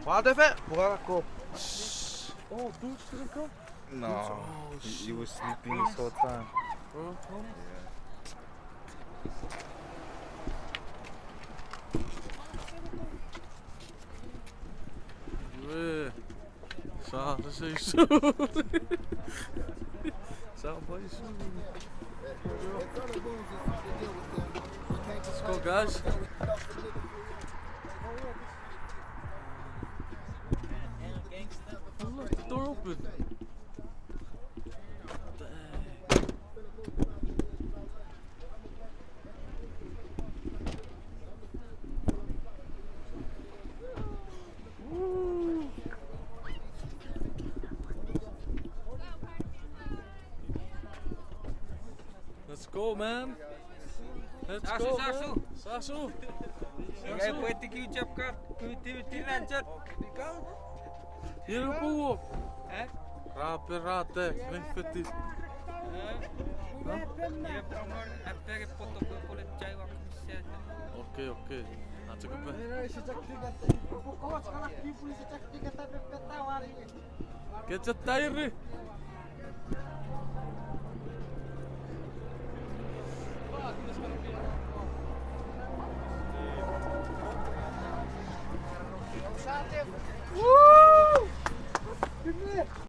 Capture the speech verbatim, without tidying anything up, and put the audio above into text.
What the fuck? What a cop. Oh, dude, didn't come? No. Oh, he, he shit. He was sleeping this whole time. Oh, oh. Yeah. Ue. Sa, sa, sa, sa. Sa, boys. Let's go, guys. Look, the door open. Dang. Woo. Let's go, man. Let's go, man. Sasu, sasu. Sasu. Sasu. Pweti kiu chapka, pweti, pweti lanchot. Iru puwo. Eh? Rape rate, ne feti. Eh? Huh? Iru puwo, apere poto ko kole chai wa kusia. Okay, okay. Achokepe. Kechetairi. Woo!